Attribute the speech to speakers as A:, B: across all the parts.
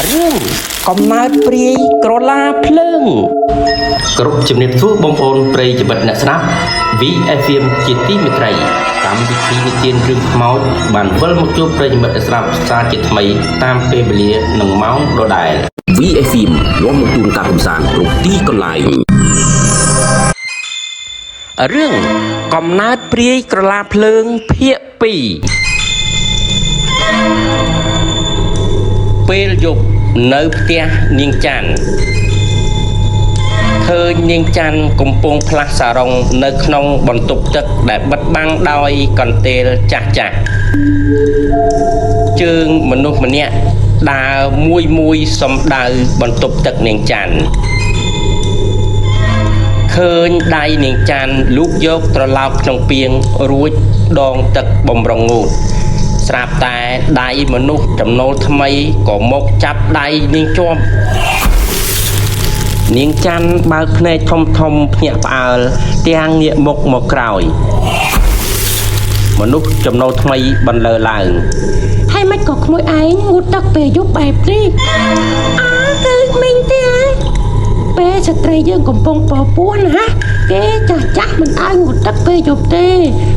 A: រឿងកំណើតព្រាយក្រឡាភ្លើង
B: គ្រប់ជំរាបសួរបងប្អូនប្រិយមិត្តអ្នកស្ដាប់ VFM ជាទីមេត្រីកម្មវិធីនិទានរឿងខ្មោចបានវិលមកជួបប្រិយមិត្តអ្នកស្ដាប់សារជាថ្មីតាមពេលវេលានិងម៉ោងដដែល
C: VFM នាំមកជូនការកម្សាន្តគ្រប់ទីកន្លែង
A: រឿងកំណើតព្រាយក្រឡាភ្លើងភាគ2ពេលយប់នៅផ្ទះនាងច័ន្ទឃើញនាងច័ន្ទកំពុងផ្លាស់សារ៉ុងនៅក្នុងបន្ទប់ទឹកដែលបិទបាំងដោយកន្ទេលចាស់ចាស់ជើងមនុស្សម្នាក់ដើរមួយមួយសំដៅបន្ទប់ទឹកនាងច័ន្ទ ឃើញដៃនាងច័ន្ទលូកយកត្រឡោកក្នុងពាងរួចដងទឹកបំរុងងូតស្រាប់តែដៃមនុស្សចំណូលថ្មីក៏មកចាប់ដៃនាងជាប់នាងច័ន្ទបើកភ្នែកធំធំភ្ញាក់ផ្អើលទាំងងាកមុខមកក្រោយមនុស្សចំណូលថ្មីបន្លឺឡើង
D: ហើយមិនក៏ក្មួយឯងងូតទឹកពេលយប់បែបនេះអើគឺមីងទេពេលស្ត្រីយើងកំពុងពពោះណាគេចាស់ចាស់មិនឲ្យងូតទឹកពេលយប់ទេ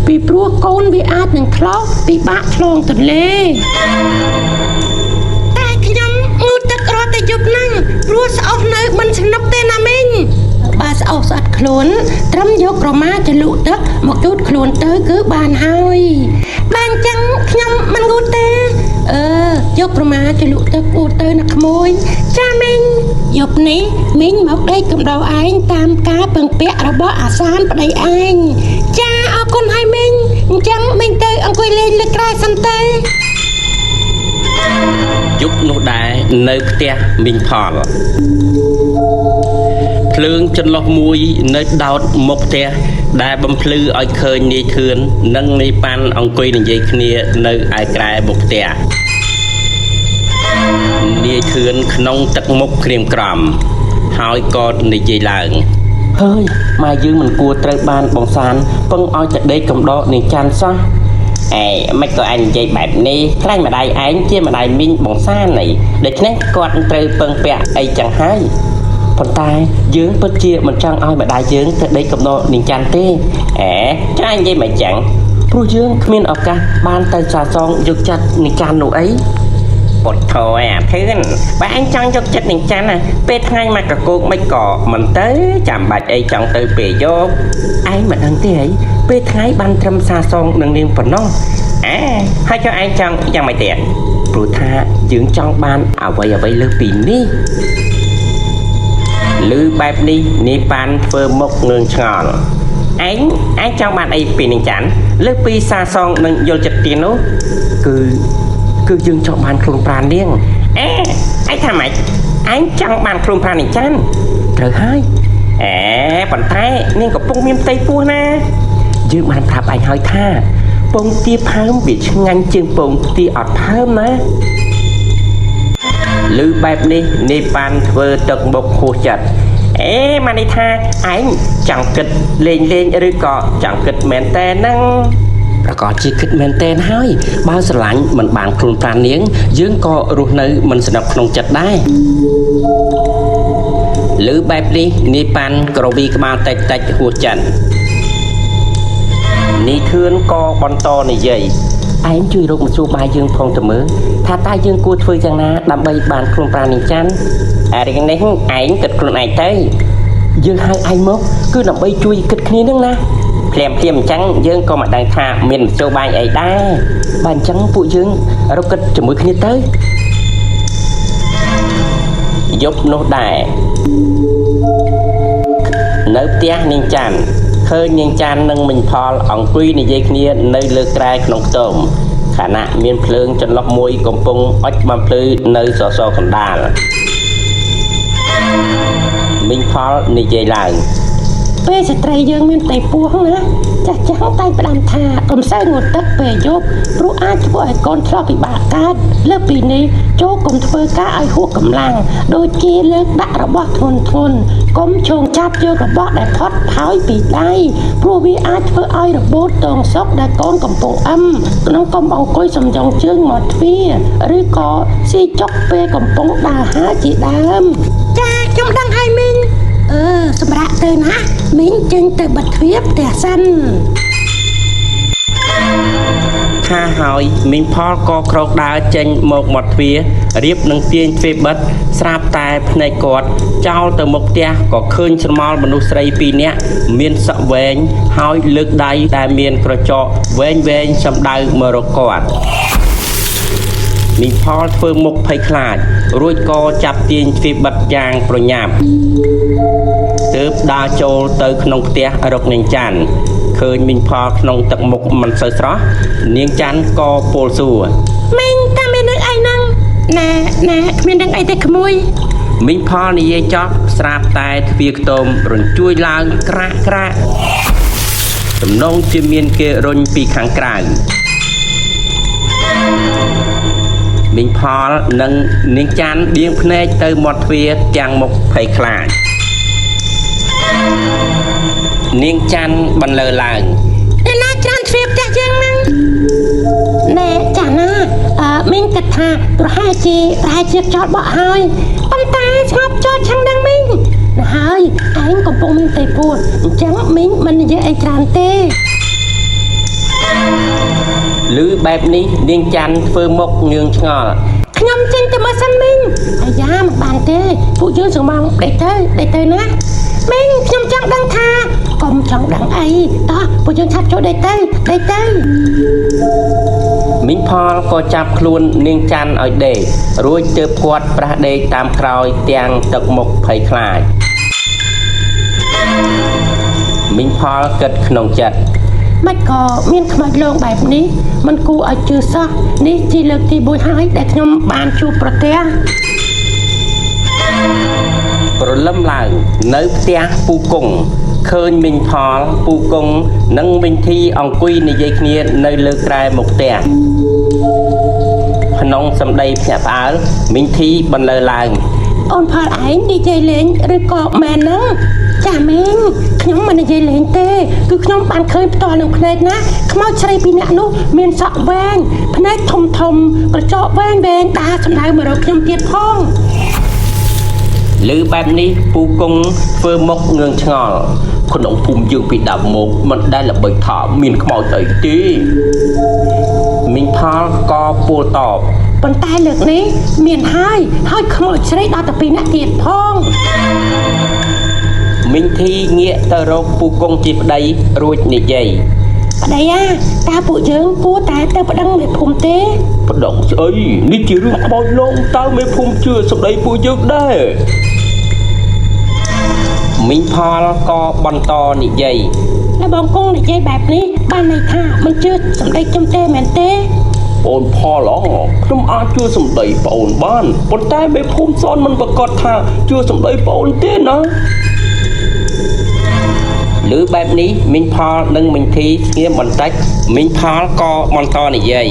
D: ពីព្រោះកូនវាអាចនឹងឆ្លងពិបាកឆ្លងទន្លេតែខ្ញុំងូតទឹករាល់តែយប់ហ្នឹងព្រោះស្អុះនៅមិនស្នុកទេណាមីងបើស្អុះស្អិតខ្លួនត្រឹមយកក្រមាចលុទឹកមកជូតខ្លួនទៅគឺបានហើយបានចឹងខ្ញុំមិនងូតទេអឺយកក្រមាចលុទឹកងូតទៅណាក្មួយចាមីងយប់នេះមីងមកដេកកំដៅឯងតាមការពឹងពាក់របស់អាសានប្តីឯងចាអរគុណហើយមីងអញ្ចឹងមីងទៅអង្គុយលេងលើក្រែសិនទៅ
A: យប់នោះដែរនៅផ្ទះមីងផលភ្លើងចន្លោះមួយនៅដោតមុខផ្ទះដែលបំភ្លឺឲ្យឃើញនាយធឿននិងនាយប៉ាន់អង្គុយនិយាយគ្នានៅឯក្រែមុខផ្ទះនាយធឿនក្នុងទឹកមុខក្រៀមក្រំហើយក៏និយាយឡើងហើយម៉ែយើងមិនគួរត្រូវបានបងសានពឹងឲ្យតែដេកកំដរនាងច័ន្ទសោះអេមិនក៏ឯងនិយាយបែបនេះខ្លាញ់ម្ដាយឯងជាម្ដាយមីងបងសានអីដូច្នេះគាត់ត្រូវពឹងពាក់អីចឹងហើយប៉ុន្តែយើងពិតជាមិនចង់ឲ្យម្ដាយយើងទៅដេកកំដរនាងច័ន្ទទេអេចានិយាយមិនចឹងព្រោះយើងគ្មានឱកាសបានទៅសាសងយកចិត្តនាងច័ន្ទនោះអីពុតថយអាធឿនបើអញចង់យកចិត្តនាងច័ន្ទណាពេលថ្ងៃមកកកោកមិនក៏មិនទៅចាំបាច់អីចង់ទៅពេលយប់ឯងមិនដឹងទេអីពេលថ្ងៃបានត្រឹមសាសងនឹងនាងប៉ុណ្ណោះអេហើយចុះឯងចង់យ៉ាងម៉េចទៀតព្រោះថាយើងចង់បានអ្វីអ្វីលើសពីនេះឮបែបនេះនាយប៉ាន់ធ្វើមុខងឿងឆ្ងល់ឯងឯងចង់បានអីពីនាងច័ន្ទលើសពីសាសងនឹងយល់ចិត្តទៀតនោះគឺគឺយើងចង់បានខ្លួនប្រាណនាងអេឯងថាម៉េចឯងចង់បានខ្លួនប្រាណនាងច័ន្ទត្រូវហើយអេប៉ុន្តែនាងកំពុងមានផ្ទៃពោះណាយើងបានប្រាប់ឯងហើយថាពងទាផើមវាឆ្ងាញ់ជាងពងទាអត់ផើមណាឮបែបនេះនាយប៉ាន់ធ្វើទឹកមុខហួសចិត្តអេមកនេះថាឯងចង់គិតលេងលេងឬក៏ចង់គិតមែនតើហ្នឹងប្រកាសជាគិតមែនតើហើយបើស្រឡាញ់មិនបានខ្លួនប្រាណនាងយើងក៏រស់នៅមិនស្នុកក្នុងចិត្តដែរឮបែបនេះនាយប៉ាន់ក្រវីក្បាលតិចតិចហួសចិត្តនាយធឿនក៏បន្តនិយាយឯងជួយរកមធ្យោបាយយើងផងទៅមើលថាតើយើងគួរធ្វើយ៉ាងណាដើម្បីបានខ្លួនប្រាណនាងច័ន្ទអារឿងនេះឯងគិតខ្លួនឯងទៅយើងហៅឯងមកគឺដើម្បីជួយគិតគ្នានឹងណាភ្លាមភ្លាមអញ្ចឹងយើងក៏មិនដឹងថាមានមធ្យោបាយអីដែរបើអញ្ចឹងពួកយើងរកគិតជាមួយគ្នាទៅយប់នោះដែរនៅផ្ទះនាងច័ន្ទឃើញនាងច័ន្ទនិងមិញផលអង្គុយនិយាយគ្នានៅលើក្រែក្នុងខ្ទមខណៈមានភ្លើងចន្លោះមួយកំពុងអុចបំភ្លឺនៅសសរកណ្ដាលមិញផលនិយាយឡើង
D: ពេលស្ត្រីយើងមានផ្ទៃពោះណាចាស់ចាស់តែងផ្ដាំថាកុំសូវងូតទឹកពេលយប់ព្រោះអាចធ្វើឲ្យកូនឆ្លោះពិបាកកើតលើសពីនេះចូលកុំធ្វើការឲ្យហួសកម្លាំងដូចជាលើកដាក់របស់ធ្ងន់ធ្ងរកុំឈោងចាប់យករបស់ដែលផុតផោយពីដៃព្រោះវាអាចធ្វើឲ្យរបូតតងសុកដែលកូនកំពុងអឹមក្នុងកុំអង្គុយសំយ៉ងជើងមាត់ទ្វារឬក៏ស៊ីចុកពេលកំពុងដើរហើរជាដើមចាខ្ញុំដឹងហើយមីងសម្រាប់ទៅណាមីងចេញទៅបិទទ្វារផ្ទះសិន
A: ថាហើយមីងផលក៏ក្រោកដើរចេញមកមាត់ទ្វាររៀបនឹងទាញទ្វារបិទស្រាប់តែភ្នែកគាត់ចោលទៅមុខផ្ទះក៏ឃើញស្រមោលមនុស្សស្រីពីរនាក់មានសក់វែងហើយលើកដៃដែលមានក្រចកវែងវែងសំដៅមករកគាត់មីងផលធ្វើមុខភ័យខ្លាចរួចក៏ចាប់ទាញទ្វារបិទយ៉ាងប្រញាប់ទើបដើរចូលទៅក្នុងផ្ទះរកនាងច័ន្ទឃើញមីងផលក្នុងទឹកមុខមិនសូវស្រស់នាងច័ន្ទក៏ពោលសួរ
D: មីងតាមាននឹងអីហ្នឹងណែណែគ្មាននឹងអីទេក្មួយ
A: មីងផលនិយាយចប់ស្រាប់តែទ្វារខ្ទមរញ្ជួយឡើងក្រាក់ក្រាក់ទំនងជាមានគេរុញពីខាងក្រៅមីងផលនិងនាងច័ន្ទដៀងភ្នែកទៅមាត់ទ្វារទាំងមុខភ័យខ្លាចនាងច័ន្ទបន្លឺឡើង
D: អ្នកណាច្រានទ្វារផ្ទះយើងហ្នឹងណែចាស់ណាមីងគិតថាប្រហែលជាខ្យល់បក់ហើយប៉ុន្តែស្ងប់ចោលឆឹងនឹងមីងណាហើយឯងកំពុងមានផ្ទៃពោះអញ្ចឹងមីងមិននិយាយអីច្រើនទេ
A: ឮបែបនេះនាងច័ន្ទធ្វើមុខងឿងឆ្ងល់
D: ខ្ញុំចេញទៅមើលសិនមីងអាយ៉ាមិនបានទេពួកយើងសង្ងំដេកទៅដេកទៅណាមីងខ្ញុំចង់ដឹងថាកុំចង់ដឹងអីតោះពួកយើងឆាប់ចូលដេកទៅដេកទៅ
A: មីងផលក៏ចាប់ខ្លួននាងច័ន្ទឲ្យដេករួចទើបគាត់ប្រាស់ដេកតាមក្រោយទាំងទឹកមុខភ័យខ្លាចមីងផលគិតក្នុងចិត្ត
D: មិនក៏មានខ្មោចលងបែបនេះមិនគួរឲ្យជឿសោះនេះជាលើកទី1ហើយដែលខ្ញុំបានជួបប្រទះ
A: ព្រលឹមឡើងនៅផ្ទះពូគង់ឃើញមីងផលពូគង់និងមីងធីអង្គុយនិយាយគ្នានៅលើគ្រែមុខផ្ទះក្នុងសម្ដីភ្ញាក់ផ្អើលមីងធីបន្លឺឡើង
D: អូនផលឯងនិយាយលេងឬក៏មែនហ្នឹងចាមីងខ្ញុំមិននិយាយលេងទេគឺខ្ញុំបានឃើញផ្ទាល់នឹងភ្នែកណាខ្មោចស្រីពីរនាក់នោះមានសក់វែងភ្នែកធំធំក្រចកវែងវែងដើរសំដៅមករកខ្ញុំទៀតផង
A: ឮបែបនេះពូគង់ធ្វើមុខងឿងឆ្ងល់ក្នុងភូមិយើងពីដើមមកមិនដែលល្បីថាមានខ្មោចអីទេមីងផលក៏ពោលតប
D: ប៉ុន្តែលើកនេះមានហើយហើយខ្មោចស្រីដល់តែពីរនាក់ទៀតផង
A: មីងធីងាកទៅរកពូគង់ជាប្តីរួចនិយាយ
D: ប្តីអាតើពួកយើងគួរតែទៅប្តឹងមេភូមិទេ
A: ប្តឹងស្អីនេះជារឿងខ្មោចលងតើមេភូមិជឿសម្ដីពួកយើងដែរមីងផលក៏បន្តនិយាយ
D: แล้วបងគង់និយាយបែបនេះបានន័យថាមិនជឿសម្ដីខ្ញុំទេមែនទេ
A: អូនផលខ្ញុំអាចជឿសម្ដីប្អូនបានប៉ុន្តែមេភូមិសនមិនប្រកាសថាជឿសម្ដីប្អូនទេណាឮបែបនេះមីងផលនិងមីងធីស្ងៀមបន្តិចមីងផលក៏បន្តនិយាយ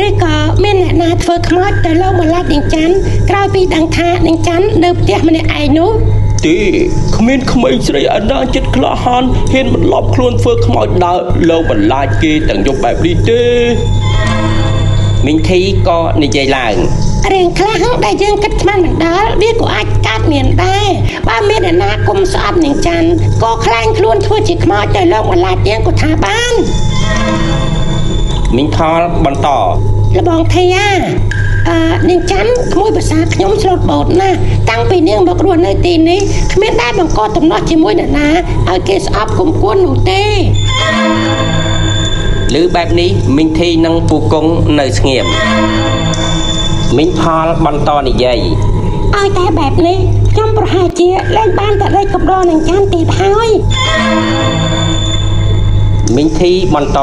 D: ឬក៏មានអ្នកណាធ្វើខ្មោចទៅលោកបន្លាចនាងច័ន្ទក្រោយពីដឹងថានាងច័ន្ទនៅផ្ទះម្នាក់ឯងនោះ
A: ទេគ្មានក្មេងស្រីអាណាចិត្តក្លាហានហ៊ានបន្លប់ខ្លួនធ្វើខ្មោចដើរលោកបន្លាចគេទាំងយប់បែបនេះទេមីងធីក៏និយាយឡើង
D: រឿងខ្លះដែលយើងគិតស្មានមិនដល់វាក៏អាចកើតមានដែរបើមានអ្នកណាគុំស្អប់នាងច័ន្ទក៏ខ្លាញ់ខ្លួនធ្វើជាខ្មោចទៅលោកបន្លាចនាងក៏ថាបាន
A: មីងផលបន្ត
D: លបងធីអានាងច័ន្ទក្មួយភាសាខ្ញុំស្លូតបូតណាស់តាំងពីនាងមករស់នៅទីនេះគ្មានដែលបង្កទំនាស់ជាមួយអ្នកណាឲ្យគេស្អប់គុំគួននោះទេ
A: ឮបែបនេះមីងធីនិងពូគង់នៅស្ងៀមមីងផលបន្តនិយាយ
D: ឲ្យតែបែបនេះខ្ញុំប្រហែលជាលែងបានតែដេកកំដរនឹងច័ន្ទទៀតហើយ
A: មីងធីបន្ត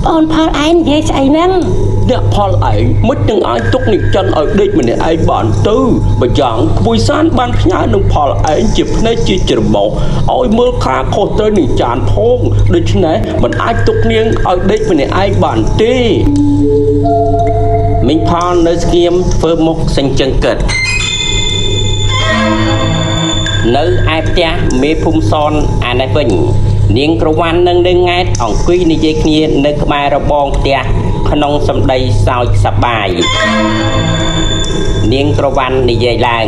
D: អូនផលឯងនិយាយស្អីហ្នឹង
E: អ្នកផលឯងមិននឹងអាចទុកនាងច័ន្ទឲ្យដេកម្នាក់ឯងបានទៅបើយ៉ាងក្មួយសានបានផ្ញើនឹងផលឯងជាភ្នែកជាច្រមុះឲ្យមើលខាខុសត្រូវនាងចានផងដូច្នេះមិនអាចទុកនាងឲ្យដេកម្នាក់ឯងបានទេ
A: មីងផលនៅស្ងៀមធ្វើមុខសញ្ជឹងគិតនៅឯផ្ទះមេភូមិសនអានេះវិញនាងក្រវ៉ាន់និងនាងង៉ែតអង្គុយនិយាយគ្នានៅក្បែររបងផ្ទះក្នុងសម្ដីសើចសប្បាយនាងក្រវ៉ាន់និយាយឡើង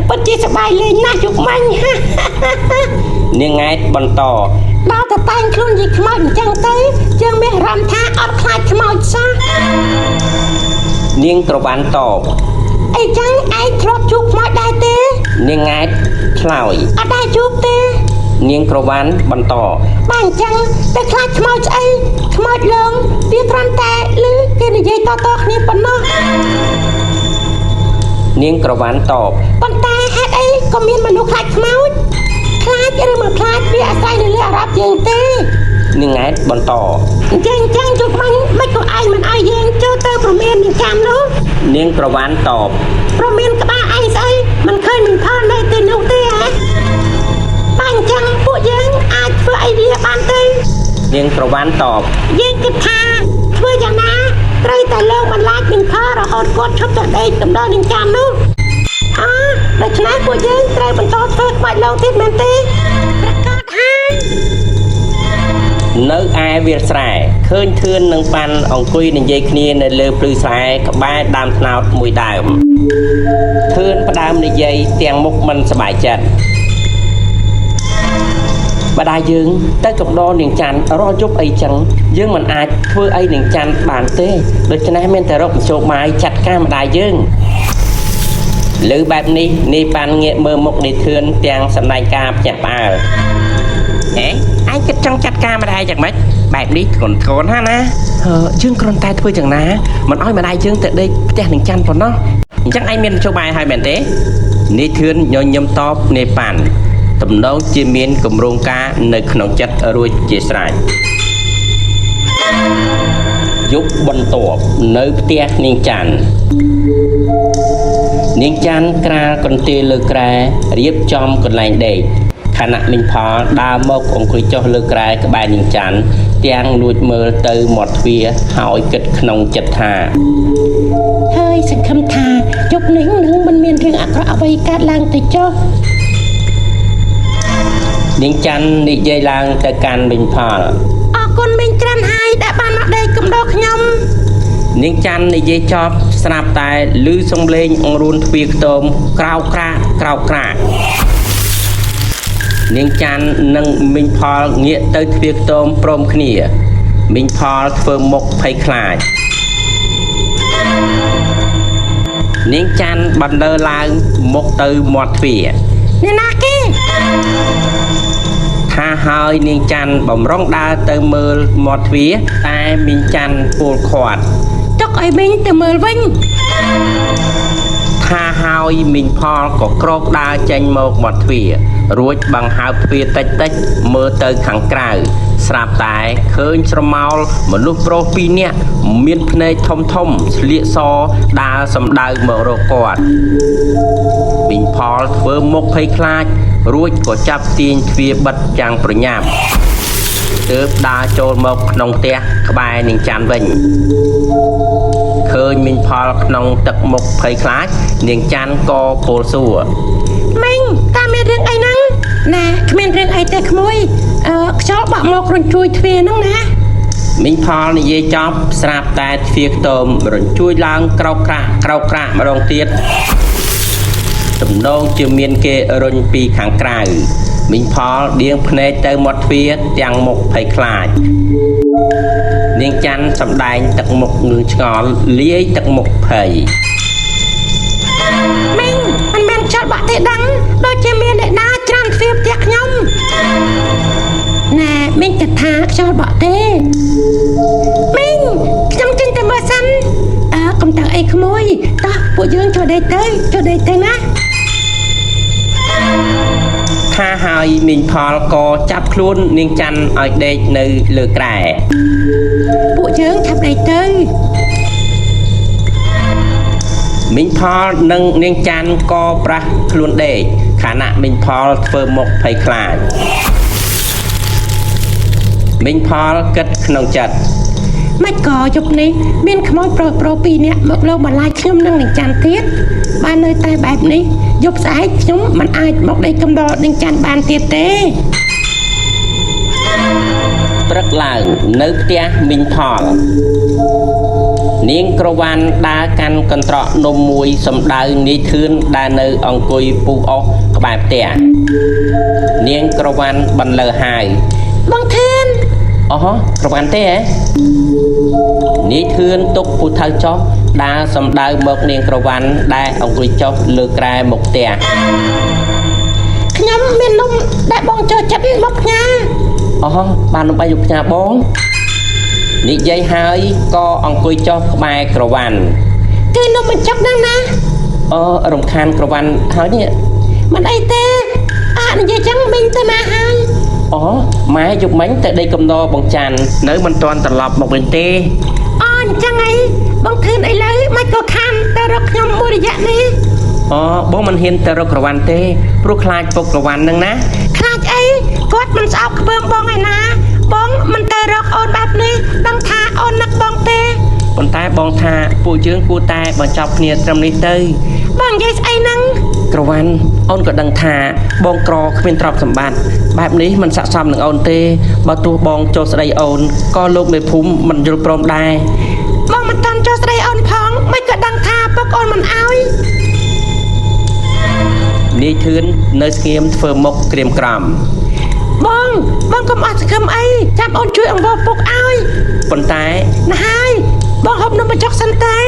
D: ពិតជាសប្បាយលេងណាស់យប់មិញ
A: នាងង៉ែតបន្ត
D: ដល់តែតែងខ្លួនជាខ្មោចអញ្ចឹងទៅយើងមានអារម្មណ៍ថាអត់ខ្លាចខ្មោចសោះ
A: នាងក្រវ៉ាន់តប
D: អីចឹងឯងធ្លាប់ជួបខ្មោចដែរទេ
A: នាងង៉ែតឆ្លើយ
D: អត់ដែរជួបទេ
A: នាងក្រវ៉ាន់បន្ត
D: បើអញ្ចឹងតែខ្លាចខ្មោចស្អីខ្មោចលងវាគ្រាន់តែឮគេនិយាយតៗគ្នាប៉ុណ្ណោះ
A: នាងក្រវ៉ាន់តប
D: ប៉ុន្តែហេតុអីក៏មានមនុស្សខ្លាចខ្មោចខ្លាចឬមិនខ្លាចវាអាស្រ័យនៅលើអារម្មណ៍យើងទេ
A: នាងង៉ែតបន្ត
D: អញ្ចឹងជប់មិញមិនក៏ឯងមិនឲ្យយើងចូលទៅប្រមាននឹងចាំនោះ
A: នាងក្រវ៉ាន់តប
D: ប្រមានក្បាលឯងស្អីមិនឃើញមិនផលនៅទីនោះទេហ៎បើអញ្ចឹងពួកយើងអាចធ្វើអីវាបានទេ
A: នាងក្រវ៉ាន់តប
D: យើងគិតថាធ្វើយ៉ាងណាត្រូវតែលើកបន្លាចនឹងផលរហូតគាត់ឈប់ទៅដេកកំដរនឹងចាំនោះអើដូច្នេះពួកយើងត្រូវបន្តធ្វើក្បាច់ឡងទៀតមែនទេប្រកាសហើយ
A: នៅឯវាលស្រែឃើញធឿននិងប៉ាន់អង្គុយនិយាយគ្នានៅលើភ្លឺស្រែក្បែរដើមត្នោតមួយដើមធឿនផ្ដើមនិយាយទាំងមុខមិនសប្បាយចិត្តម្ដាយយើងទៅកំដរនាងច័ន្ទរាល់យប់អីចឹងយើងមិនអាចធ្វើអីនាងច័ន្ទបានទេដូច្នេះមានតែរកមធ្យោបាយចាត់ការម្ដាយយើងលើបែបនេះនាយប៉ាន់ងាកមើលមុខនាយធឿនទាំងសម្ដែងការភ្ញាក់ផ្អើលហេឯងគិតចង់ចាត់ការម្ដាយយ៉ាងម៉េចបែបនេះធ្ងន់ធ្ងរណាស់ណាយើងគ្រាន់តែធ្វើយ៉ាងណាមិនឲ្យម្ដាយយើងទៅដេកផ្ទះនាងច័ន្ទប៉ុណ្ណោះអញ្ចឹងឯងមានមធ្យោបាយហើយមែនទេនាយធឿនញញឹមតបនាយប៉ាន់ទំនងជាមានគម្រោងការនៅក្នុងចិត្តរួចជាស្រេចយប់បន្ទាប់នៅផ្ទះនាងច័ន្ទនាងច័ន្ទក្រាលកន្ទេលលើគ្រែរៀបចំកន្លែងដេកខណៈមីងផលដើរមកអង្គុយចុះលើគ្រែក្បែរនាងច័ន្ទទាំងលួចមើលទៅមាត់ទ្វារហើយគិតក្នុងចិត្តថា
D: ហើយសង្ឃឹមថាយប់នេះនឹងមិនមានរឿងអាក្រក់អ្វីកើតឡើងទេចុះ
A: នាងច័ន្ទនិយាយឡើងទៅកាន់មីងផល
D: អរគុណមីងច្រើនហើយដែលបានមកដេកកំដរខ្ញុំ
A: នាងច័ន្ទនិយាយចប់ស្រាប់តែឮសំឡេងអង្រួនទ្វារខ្ទមក្រោកក្រាកក្រោកក្រាកនាងច័ន្ទនិងមីងផលងាកទៅទ្វារខ្ទមព្រមគ្នាមីងផលធ្វើមុខភ័យខ្លាចនាងច័ន្ទបណ្ដើឡើងមុខទៅមាត់ទ្វារ
D: អ្នកណាគេ
A: ថាហើយនាងច័ន្ទបំរុងដើរទៅមើលមាត់ទ្វារតែមីងច័ន្ទពោលខាត់
D: ទុកឲ្យមីងទៅមើលវិញ
A: ថាហើយមីងផលក៏ក្រោកដើរចេញមកមាត់ទ្វាររួចបង្ហើបទ្វារតិចតិចមើលទៅខាងក្រៅស្រាប់តែឃើញស្រមោលមនុស្សប្រុសពីរនាក់មានភ្នែកធំធំស្លៀកសដើរសំដៅមករកគាត់មីងផលធ្វើមុខភ័យខ្លាចរួចក៏ចាប់ទាញទ្វារបិទយ៉ាងប្រញាប់ទើបដើរចូលមកក្នុងផ្ទះក្បែរនាងច័ន្ទវិញឃើញមីងផលក្នុងទឹកមុខភ័យខ្លាចនាងច័ន្ទក៏ពោលសួរ
D: មីងតើមានរឿងអីហ្នឹងណាគ្មានរឿងអីទេក្មួយខ្យល់បាក់មករញ្ជួយទ្វារហ្នឹងណា
A: មីងផលនិយាយចប់ស្រាប់តែទ្វារខ្ទមរញ្ជួយឡើងក្រោកក្រាកក្រោកក្រាកម្ដងទៀតទំនងជាមានគេរុញពីខាងក្រៅមីងផលដៀងភ្នែកទៅមាត់ទ្វារទាំងមុខភ័យខ្លាចនាងច័ន្ទសម្ដែងទឹកមុខងឿងឆ្ងល់លាយទឹកមុខភ័យ
D: មីងមិនមែនខ្យល់បាក់ទេដឹងដូចជាមានអ្នកណាច្រានទ្វារផ្ទះខ្ញុំណែមីងគិតថាខ្យល់បាក់ទេមីងខ្ញុំចេញទៅមើលសិនកុំតាំងអីក្មួយតោះពួកយើងចូលដេកទៅចូលដេកទៅណា
A: ថាហើយមីងផលក៏ចាប់ខ្លួននាងច័ន្ទឲ្យដេកនៅលើគ្រែ
D: ពួកយើងឆាប់ដេកទៅ
A: មីងផលនិងនាងច័ន្ទក៏ប្រាស់ខ្លួនដេកខណៈមីងផលធ្វើមុខភ័យខ្លាចមីងផលគិតក្នុងចិត្ត
D: មិនក៏យប់នេះមានខ្មោចប្រុសប្រុសពីរនាក់មកលោកបន្លាចខ្ញុំនិងនាងច័ន្ទទៀតបើនៅតែបែបនេះយប់ស្អែកខ្ញុំមិនអាចមកដេកកំដរនាងច័ន្ទបានទៀតទេ
A: ព្រឹកឡើងនៅផ្ទះមីងផលនាងក្រវ៉ាន់ដើរកាន់កន្ត្រកនំមួយសំដៅនាយធឿនដែលនៅអង្គុយពុះអស់ក្បែរផ្ទះនាងក្រវ៉ាន់បន្លឺហៅ
D: បងធឿន
A: អូក្រវ៉ាន់ទេហ៎នាយធឿនទុកពូថៅចុះដើរសំដៅមកនាងក្រវ៉ាន់ដែលអង្គុយចុះលើគ្រែមុខផ្ទះ
D: ខ្ញុំមាននំដែលបងចូលចិត្តមកផ្ញើ
A: អូបាននំបាយយកផ្ញើបងនិយាយហើយក៏អង្គុយចុះក្បែរក្រវ៉ាន់
D: គឺនំបញ្ចុកហ្នឹងណា
A: អូរំខានក្រវ៉ាន់ហើយនេះ
D: មិនអីទេអានិយាយចឹងមីងទៅណាហើយ
A: អូម៉ែយប់មិញទៅដេកកំដរបងច័ន្ទនៅមិនទាន់ត្រឡប់មកវិញទេ
D: អូអញ្ចឹងអីបងធឿនឥឡូវមិនក៏ខានទៅរកខ្ញុំមួយរយៈនេះ
A: អូបងមិនហ៊ានទៅរកក្រវ៉ាន់ទេព្រោះខ្លាចពុកក្រវ៉ាន់នឹងណា
D: ខ្លាចអីគាត់មិនស្អប់ខ្ពើមបងឯណាបងមិនទៅរកអូនបែបនេះដឹងថាអូននឹកបងទេ
A: ប៉ុន្តែបងថាពួកយើងគួរតែបញ្ចប់គ្នាត្រឹមនេះទៅ
D: បងនិយាយស្អីហ្នឹង
A: ក្រវ៉ាន់អូនក៏ដឹងថាបងក្រគ្មានទ្រព្យសម្បត្តិបែបនេះមិនស័ក្តិសមនឹងអូនទេបើទោះបងចូលស្ដីអូនក៏លោកមេភូមិមិនយល់ព្រមដែរ
D: បងមិនតាន់ចូលស្ដីអូនផងមិនក៏ដឹងថាពុកអូនមិនអោយ
A: នាយធឿននៅស្ងៀមធ្វើមុខក្រៀមក្រំ
D: បងបងកុំអស់សង្ឃឹមអីចាំអូនជួយអង្វរពុកឲ្យ
A: ប៉ុន្តែ
D: ណាហើយបងហូបនំបញ្ចុកសិនតើ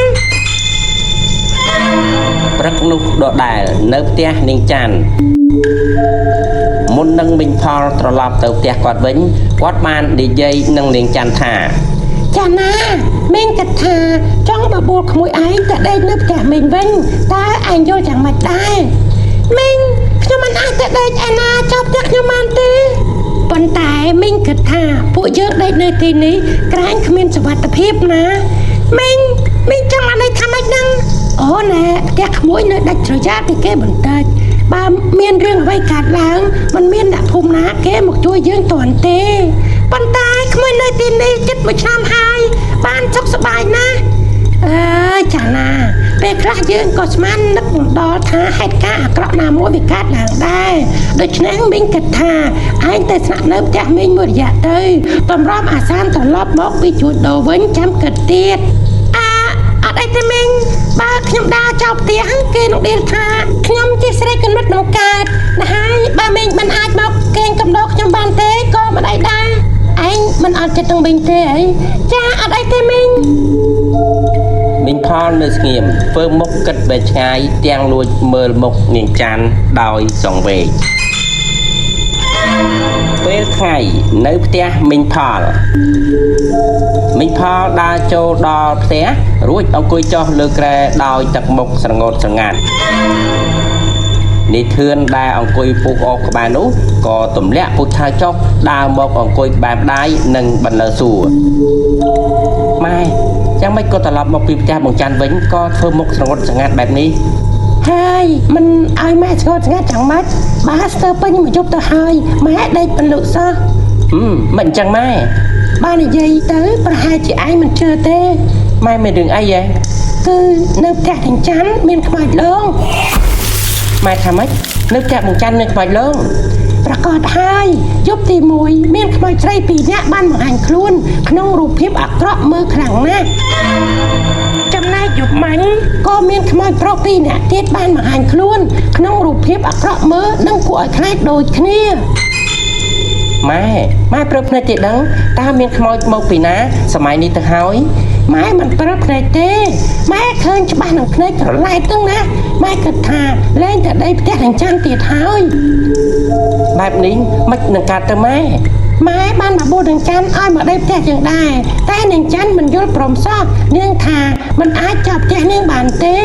A: ព្រឹកនោះដដែលនៅផ្ទះនាងច័ន្ទមុននឹងមីងផលត្រឡប់ទៅផ្ទះគាត់វិញគាត់បាននិយាយនឹងនាងច័ន្ទថា
D: ចាណាមីងគិតថាចង់បបួលក្មួយឯងទៅដេកនៅផ្ទះមីងវិញតើឯងយល់យ៉ាងម៉េចដែរមីងខ្ញុំមិនអាចទៅដេកឯណាចោលផ្ទះខ្ញុំបានទេប៉ុន្តែមីងគិតថាពួកយើងដេកនៅទីនេះក្រែងគ្មានសុវត្ថិភាពណាមីងមីងចង់អាន័យថាម៉េចហ្នឹងអូណែផ្ទះក្មួយនៅដាច់ស្រយាលពីគេបន្តិចបើមានរឿងអ្វីកើតឡើងមិនមានអ្នកភូមិណាគេមកជួយយើងទាន់ទេប៉ុន្តែក្មួយនៅទីនេះជិតមួយឆ្នាំហើយបានសុខសប្បាយណាស់អើយចាណាពេលខ្លះយើងក៏ស្មាននឹកមិនដល់ថាហេតុការណ៍អាក្រក់ណាមួយវាកើតឡើងដែរដូច្នេះមីងគិតថាឯងទៅស្នាក់នៅផ្ទះមីងមួយរយៈទៅតម្រាំអាសានត្រឡប់មកពីជួញដូរវិញចាំគិតទៀតអាអត់អីទេមីងបើខ្ញុំដើរចោលផ្ទះគេនឹងដៀលថាខ្ញុំជាស្រីកណិតនឹងកើតណាហើយបើមីងមិនអាចមកកេងកំដរខ្ញុំបានទេក៏មិនអីដែរឯងមិនអត់ចិត្តនឹងមីងទេអីចាអត់អីទេមីង
A: មីងផលនៅស្ងៀមធ្វើមុខគិតបែកឆ្ងាយទាំងលួចមើលមុខនាងច័ន្ទដោយសង្វេគពេលថ្ងៃនៅផ្ទះមីងផលមីងផលដើរចូលដល់ផ្ទះរួចអង្គុយចុះលើគ្រែដោយទឹកមុខស្រងូតស្រងាត់នាយធឿនដែលអង្គុយពុះអស់ក្បែរនោះក៏ទម្លាក់ពូថៅចុះដើរមកអង្គុយក្បែរម្ដាយនិងបណ្លើសួរម៉ែយ៉ាងម៉េចក៏ត្រឡប់មកពីផ្ទះបងច័ន្ទវិញក៏ធ្វើមុខស្រងត់ស្រងាត់បែបនេះ
D: ហើយមិនឲ្យម៉ែស្ងត់ស្ងាត់chẳngម៉េចបើស្ទើរពេញមួយយប់ទៅហើយម៉ែដេកពន្លុសោះ
A: មិនអញ្ចឹងម៉ែ
D: បើនិយាយទៅប្រហែលជាឯងមិនជឿទេ
A: ម៉ែមានរឿងអីហ៎
D: គឺនៅផ្ទះទាំងច័ន្ទមានខ្មោចលង
A: ម៉ែថាម៉េចនៅផ្ទះបងច័ន្ទមានខ្មោចលង
D: ប្រកាសហើយយប់ទី1មានខ្មោចស្រី2នាក់បានបង្ហាញខ្លួនក្នុងរូបភាពអាក្រក់មើលខ្លាំងណាស់ចំណែកយប់មិញក៏មានខ្មោចប្រុស2នាក់ទៀតបានបង្ហាញខ្លួនក្នុងរូបភាពអាក្រក់មើលនិងគួរឲ្យខ្លាចដូចគ្នា
A: ម៉ែម៉ែប្រើភ្នែកទេដឹងតើមានខ្មោចមកពីណាសម័យនេះទៅហើយ
D: ម៉ែមិនប្រើភ្នែកទេម៉ែឃើញច្បាស់នឹងភ្នែកក្រឡែតហ្នឹងណាម៉ែគិតថាលែងតែដីផ្ទះនឹងច័ន្ទទៀតហើយ
A: បែបនេះមិននឹងកើតទៅម៉ែ
D: ម៉ែបានបបួលនឹងច័ន្ទឲ្យមកដីផ្ទះយើងដែរតែនាងច័ន្ទមិនយល់ព្រមសោះនាងថាមិនអាចចាប់ផ្ទះនាងបានទេ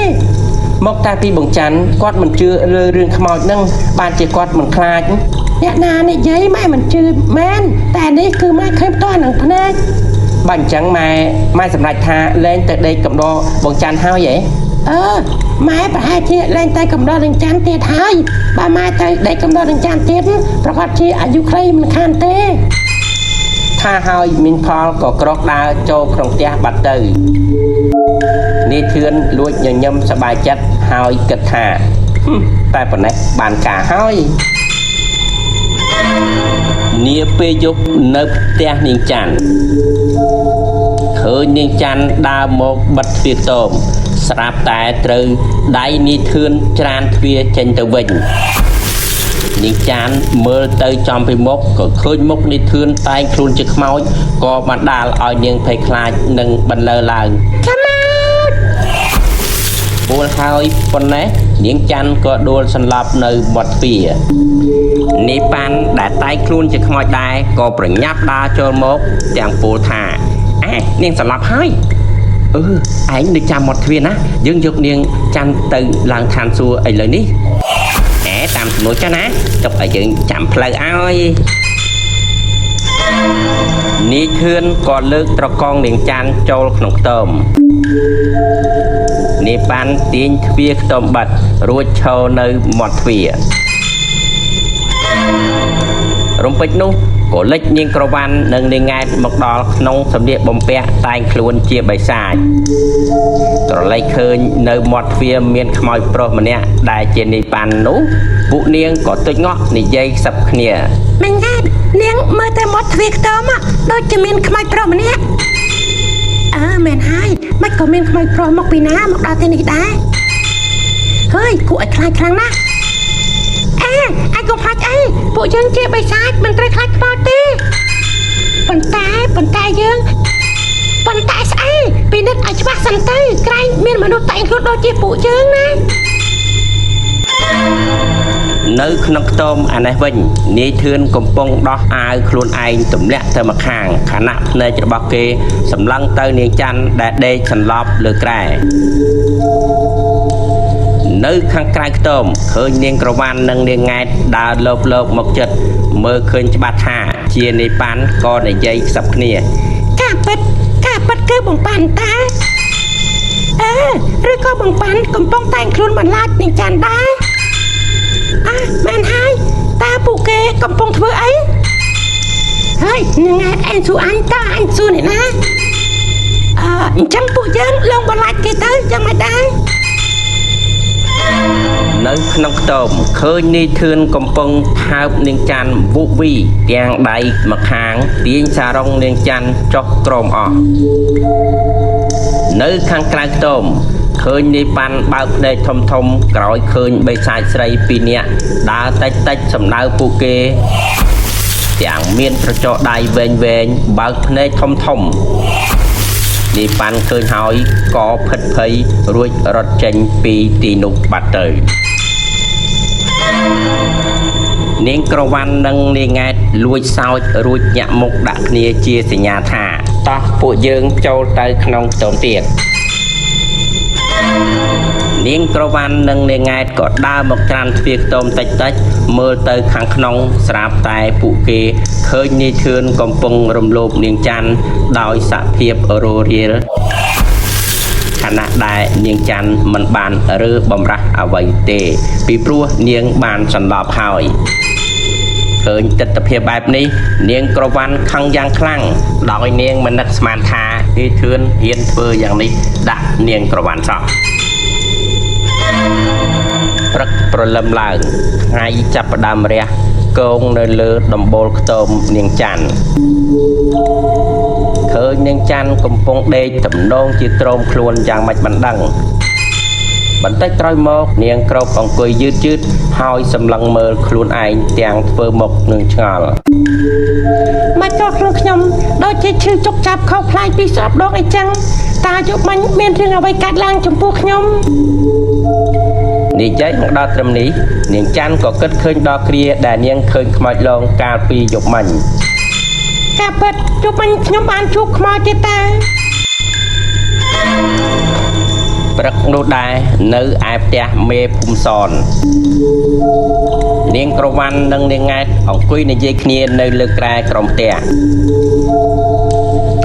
A: មកតែពីបងច័ន្ទគាត់មិនជឿលើរឿងខ្មោចហ្នឹងបានជាគាត់មិនខ្លាច
D: អ្នកណានិយាយម៉ែមិនជឿមែនតែនេះគឺម៉ែឃើញផ្ទាល់នឹងភ្នែក
A: បើអញ្ចឹងម៉ែម៉ែសម្រេចថាលែងទៅដេកកំដរបងច័ន្ទហើយហ៎
D: អឺម៉ែប្រហែលជាលែងតែកំដរនឹងច័ន្ទទៀតហើយបើម៉ែទៅដេកកំដរនឹងច័ន្ទទៀតប្រកាសជាអាយុខ្លីមិនខានទេ
A: ថាហើយមីងផលក៏ក្រោកដើរចូលក្នុងផ្ទះបាត់ទៅនាយធឿនលួចញញឹមសប្បាយចិត្តហើយគិតថាហឹមតែប៉ុណ្ណេះបានការហើយនាពេលយប់នៅផ្ទះនាងច័ន្ទឃើញនាងច័ន្ទដើរមកបិទទ្វារខ្ទមស្រាប់តែត្រូវដៃនាយធឿនច្រានទ្វារចេញទៅវិញ នាងចានមើលទៅចំពីមុខក៏ឃើញមុខនាយធឿនតែងខ្លួនជាខ្មោចក៏បណ្ដាលឲ្យនាងភ័យខ្លាចនិងបន្លឺឡើង
D: ខ្មោច
A: ពោលហើយប៉ុណ្ណេះនាងច័ន្ទក៏ដួលសន្លប់នៅមាត់ទ្វារនាយប៉ាន់ដែលតែងខ្លួនជាខ្មោចដែរក៏ប្រញាប់ដើរចូលមកទាំងពោលថាអែនាងសន្លប់ហើយអឺឯងនៅចាំមាត់ទ្វារណាយើងយកនាងច័ន្ទទៅឡើងឋានសួគ៌ឥឡូវនេះ អែតាមសំណួរចាស់ណាទុកឲ្យយើងចាំផ្លូវឲ្យនាយធឿនក៏លើកត្រកងនាងច័ន្ទចូលក្នុងខ្ទមនាយប៉ាន់ទាញទ្វារខ្ទមបិទរួចឈរនៅមាត់ទ្វាររំពេចនោះក៏លេចនាងក្រវ៉ាន់និងនាងង៉ែតមកដល់ក្នុងសម្លៀកបំពាក់តែងខ្លួនជាបិសាច ក្រឡេកឃើញនៅមាត់ទ្វារមានខ្មោចប្រុសម្នាក់ដែលជានាយប៉ាន់នោះពួកនាងក៏ទុចងក់និយាយខ្សឹបគ្នា
D: មិញហេតុនាងមើលតែមាត់ទ្វារខ្ទមហ៎ដូចជាមានខ្មោចប្រុសម្នាក់អើមែនហើយមិនក៏មានខ្មោចប្រុសមកពីណាមកដល់ទីនេះដែរហើយគួរឲ្យខ្លាចខ្លាំងណាស់អេឯងកុំខ្លាចអីពួកយើងជាបិសាចមិនត្រូវខ្លាចខ្មោចទេប៉ុន្តែប៉ុន្តែយើងប៉ុន្តែស្អីពិនិត្យឲ្យច្បាស់សិនទៅក្រែងមានមនុស្សតែងខ្លួនដូចជាពួកយើងណា
A: នៅក្នុងខ្ទមអានេះវិញនាយធឿនកំពុងដោះអាវខ្លួនឯងទម្លាក់ទៅម្ខាងខណៈភ្នែករបស់គេសម្លឹងទៅនាងច័ន្ទដែលដេកសន្លប់លើគ្រែនៅខាងក្រៅខ្ទមឃើញនាងក្រវ៉ាន់និងនាងង៉ែតដើរលោបលោបមកចិត្តមើលឃើញច្បាស់ថាជានាយប៉ាន់ក៏និយាយខ្សឹបគ្នា
D: ការពិតការពិតគឺបងប៉ាន់តាអើឬក៏បងប៉ាន់កំពុងតែងខ្លួនបន្លាចនាងច័ន្ទដែរអាមែនហើយតើពួកគេកំពុងធ្វើអីហើយនាងង៉ែតឯងសួរអញតើអញសួរអ្នកណាអឺអញ្ចឹងពួកយើងលងបន្លាចគេទៅយ៉ាងម៉េចដែរ
A: នៅក្នុងខ្ទមឃើញនាយធឿនកំពុងថើបនាងច័ន្ទវុវីទាំងដៃម្ខាងទាញសារ៉ុងនាងច័ន្ទចុះក្រោមអស់នៅខាងក្រៅខ្ទមឃើញនាយប៉ាន់បើកភ្នែកធំធំក្រោយឃើញបិសាចស្រីពីរនាក់ដើរតិចតិចសំដៅពួកគេទាំងមានត្រចកដៃវែងវែងបើកភ្នែកធំធំនាយប៉ាន់ឃើញហើយក៏ភិតភ័យរួចរត់ចេញពីទីនោះបាត់ទៅនាងក្រវ៉ាន់និងនាងង៉ែតលួចសោចរួចញាក់មុខដាក់គ្នាជាសញ្ញាថាតោះពួកយើងចូលទៅក្នុងខ្ទមទៀតនាងក្រវ៉ាន់និងនាងង៉ែតក៏ដើរមកត្រាំទ្វារខ្ទមតិចតិចមើលទៅខាងក្នុងស្រាប់តែពួកគេឃើញនាយធឿនកំពុងរំលោភនាងច័ន្ទដោយសភាពរោរាលខណៈដែលនាងច័ន្ទមិនបានរើបំរាស់អ្វីទេពីព្រោះនាងបានសន្លប់ហើយឃើញទិដ្ឋភាពបែបនេះនាងក្រវ៉ាន់ខឹងយ៉ាងខ្លាំងដោយនាងមិននឹកស្មានថានាយធឿនហ៊ានធ្វើយ៉ាងនេះដាក់នាងក្រវ៉ាន់សោះព្រឹកព្រលឹមឡើងថ្ងៃចាប់ផ្ដើមរះគងនៅលើដំបូលខ្ទមនាងច័ន្ទឃើញនាងច័ន្ទកំពុងដេកទំនងជាទ្រោមខ្លួនយ៉ាងម៉េចមិនដឹងបន្តិចក្រោយមកនាងក្រោកអង្គុយយឺតយឺតហើយសម្លឹងមើលខ្លួនឯងទាំងធ្វើមុខនឹងឆ្ងល់
D: មិនក៏ខ្លួនខ្ញុំដូចជាឈឺចុកចាប់ខុសប្លែកពីស្រាប់ដងអីចឹងតាយប់មិញមានរឿងអ្វីកើតឡើងចំពោះខ្ញុំ
A: និយាយមកដល់ត្រឹមនេះនាងច័ន្ទក៏គិតឃើញដល់គ្រាដែលនាងឃើញខ្មោចលងកាលពីយប់មិញ
D: ការពិតយប់មិញខ្ញុំបានជួបខ្មោចទៀតតា
A: ព្រឹកនោះដែរនៅឯផ្ទះមេភូមិសននាងក្រវ៉ាន់និងនាងង៉ែតអង្គុយនិយាយគ្នានៅលើគ្រែក្រោមផ្ទះ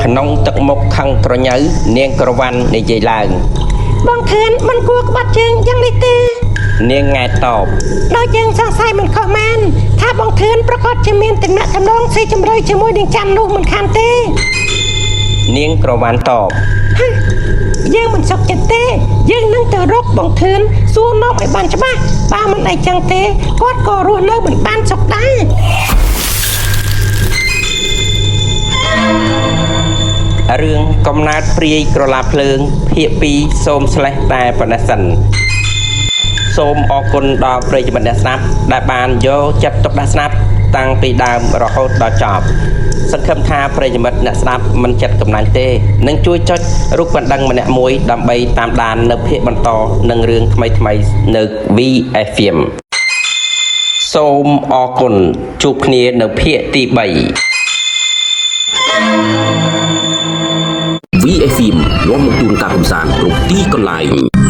A: ក្នុងទឹកមុខខឹងក្រញៅនាងក្រវ៉ាន់និយាយឡើង
D: បងធឿនមិនគួរក្បត់ជើងយ៉ាងនេះទេ
A: នាងង៉ែតតប
D: ដោយយើងសង្ស័យមិនខុសមែនថាបងធឿនប្រកាសជាមានតំណែងតំណងស៊ីជម្រៅជាមួយនឹងច័ន្ទនោះមិនខានទេ
A: នាងក្រវ៉ាន់តប
D: ហាយើងមិនសុខចិត្តទេ យើងនឹងទៅរកបងធឿនសួរនាំឲ្យបានច្បាស់បើមិនអីចឹងទេគាត់ក៏រស់នៅមិនបានសុខដែរ
A: រឿងកំណើតព្រាយក្រឡាភ្លើងភាគ2សូមស្លេះតែប៉ុណ្ណេះសិនសូមអរគុណដល់ប្រិយមិត្តអ្នកស្ដាប់ដែលបានយកចិត្តទុកដាក់ស្ដាប់តាំងពីដើមរហូតដល់ចប់សង្ឃឹមថាប្រិយមិត្តអ្នកស្ដាប់មិនចិត្តកំណាញ់ទេនឹងជួយចុចរូបបណ្ដឹងម្នាក់មួយដើម្បីតាមដាននៅភាគបន្តនិងរឿងថ្មីៗនៅ VFM សូមអរគុណជួបគ្នានៅភាគទី3
C: VFM នាំមកជូនការកម្សាន្តគ្រប់ទីកន្លែង។